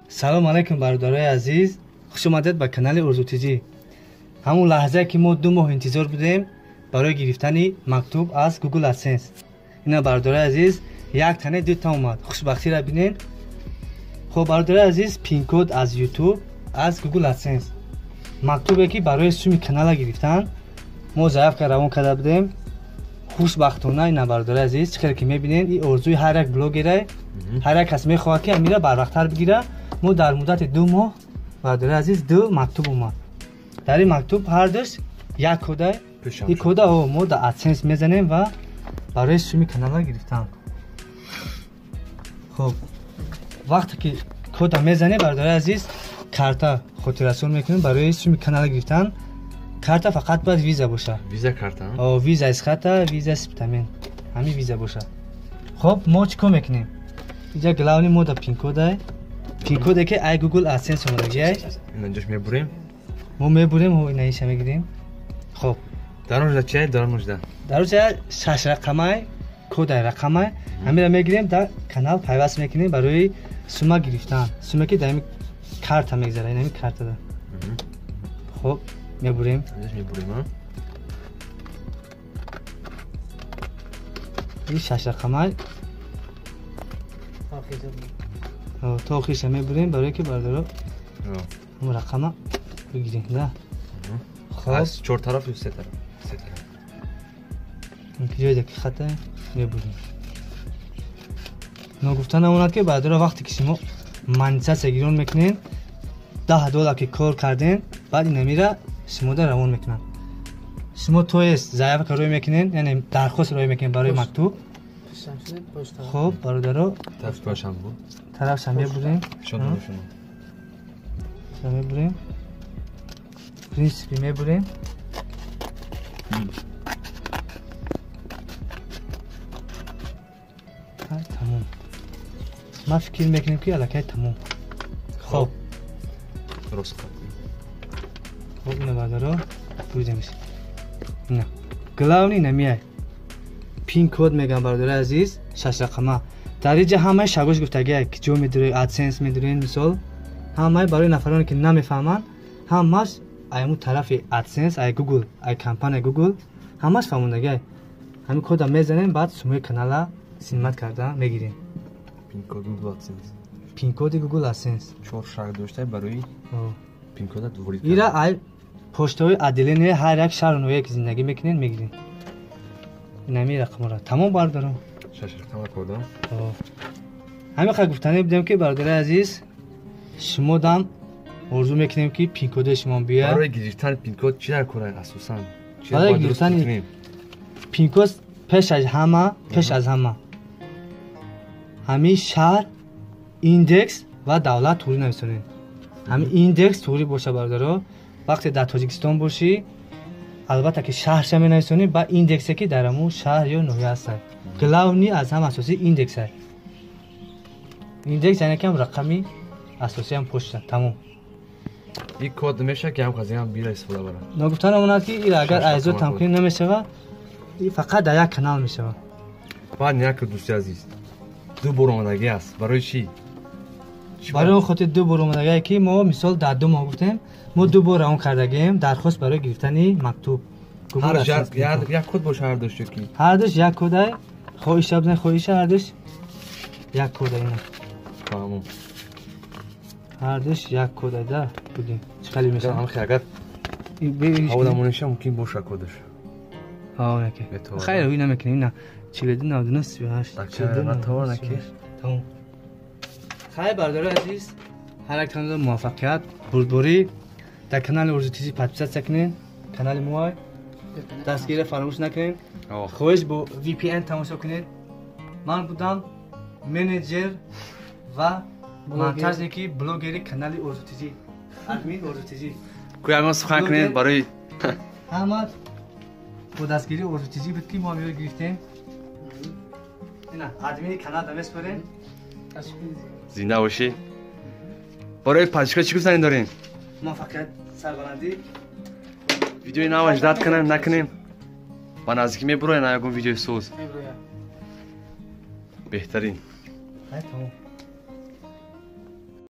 Салом алейкум, бародарои азиз, хуш омадед ба канали Орзу ТЖ. Ҳамун лаҳзае ки мо 2 моҳ интизор будем барои гирифтани мактуб аз Google AdSense. Ина, бародарои азиз, як тане дута омад. Хушбахтиро бинед. Хоб, бародарои азиз, пин-код аз YouTube, аз Google AdSense. Мактубе ки барои суми канала гирифтан мо заявка равон карда будем. Хушбахтона, ина, бародарои азиз, чӣ хеле ки мебинед, ин орзуи ҳар як блогере, ҳар як кас мехоҳад ки амира барвақттар бигира. Мо дар муддати 2 моҳ, бародари азиз, ду мактуб омад. Дар ин мактуб ҳардуш як кода. Ин кода мо дар AdSense мезанем ва барои суми канала гирифтан. Хоб, вақте ки кода мезанем, бародари азиз, карта хотиррасон мекунем, барои суми канала гирифтан карта фақат бояд Виза боша. Виза карта. Виза Эсхата, Виза Спитамен, ҳамин Виза боша. Хоб, мо чӣ кор мекунем? Иҷа главный мо да пин-кодай, пин-коде ки ай Google AdSense омадагиай. Инҷош мебурем. Мо мебурем, ина иша мегирем. Хоб. Дар онҷа чи? Дар онҷа. Дар онҷа шаш рақамай кодай, рақамай. Ҳамира мегирем, дар канал пайваст мекунем барои сума гирифтан, суме ки дар ҳами карта мегзара, ин ҳами картада. Хоб, мебурем. Мебурем. Ин шаш рақамай то охириша мебурем, барое ки, бародаро, ҳамн рақама бигирем да. Хоб, чор тараф ё се тараф? Се тараф. Ҷойда ки хата мебурем. Ногуфта намонад ки, бародаро, вақте ки шумо монетизатсия гирон мекунед, 10 доллар ки кор кардем, баъд инамира шумода равон мекунанд. Шумо, то есть, заявка рӯй мекунед, яъне дархост рӯй мекунед барои мактуб. Хоб, бародаро, тарафша мебурем, мебурем, в принципе мебурем. Тамом, ман фикр мекунем ки аллакай тамом. Хоб, хоб, ина, бародаро, буридемш. Ина главный намияй пин код мегам, бародари азиз, шашрақама. Дар инҷа ҳамаи шагош гуфтагия, ки ҷо медуред, AdSense медуред, мисол, ҳамаи барои нафароне ки намефаҳманд, ҳамаш айму тарафи AdSense, ай Google, ай компания Google ҳамаш фаҳмондагиай. Ҳамин кода мезанем, баъд сумои канала снимать карда мегирем. Пин-код Google AdSense. Пин-коди Google AdSense. Чор шарт дошта барои пин-кода ворид. Ира ай почтаҳои отделение ҳар як шаҳру ноҳия ки зиндагӣ мекунед, мегирем инами рақамора. Тамом, бародаро. Шашрақама кода. Ҳамин қадр гуфтанӣ будем ки, бародари азиз, шумо дам орзу мекунем ки пин-кодои шумо биёяд. Барои гирифтани пин-код чӣ дар кора асосан? Барои гирифтани пин-код пеш аз ҳама ҳамин шаҳр, индекс ва давлат туғри нависонед. Ҳамин индекс туғри боша, бародаро. Вақте дар Тоҷикистон бошӣ, албатта ки шаҳрша менависонӣ ба индексе ки дар ҳамун шаҳр ё ноҳия ҳастад. Главный аз ҳама асосӣ индекса. Индекс яъне ки ҳам рақами асосиам почта. Тамом. Ин код мешавад ки ҳам қазиям бира истифода барад? Ногуфта намонад ки ира агар айзо тамкунӣ намешавад, фақат дар як канал мешавад. Баъд як, дӯсти азиз, ду бор омадагӣ аст, барои чӣ? Барои он хотир ду бор омадагие ки мо, мисол, дар 2 моҳ гуфтем, мо ду бор равон кардагием дархост барои гирифтани мактуб. Як код боша ҳар дошт ки? Ҳардуш як кодай. Хоҳиша бизан, хоҳиша, ҳардуш як кода ина. Фаҳмом. Ҳардуш як кода да будем, чӣ хеле мешавад. Агар ҳаволамониша мумкин боша кодаш. Хайр, ӯй намекунем. Ина 42 99 38. Тамом. Хайр, бародари азиз, ҳар яктонро муваффақият, бурдборӣ. Дар канали Орзу ТЖ подписаться кунед, канали моай дастгирӣ фаромӯш накунед. Хоҳиш, бо VPN тамошо кунед. Ман будам менеҷер ва монтажники, блогери канали Орзу ТЖ, админ Орзу ТЖ. Кӯягон сухан кунед барои ҳама. Бо дастгирии Орзу ТЖ буд ки мо ҳам ёд гирифтем. Ина админи канал дамеспорем. Зинда бошӣ. Барои подписчика чӣ гуфтанӣ дорем? Муваффақият, сарбаландӣ. Видеои нав ждать кунем, накунем? Ба наздикӣ мебуроя на ягон видеои соз беҳтарин. Тамом.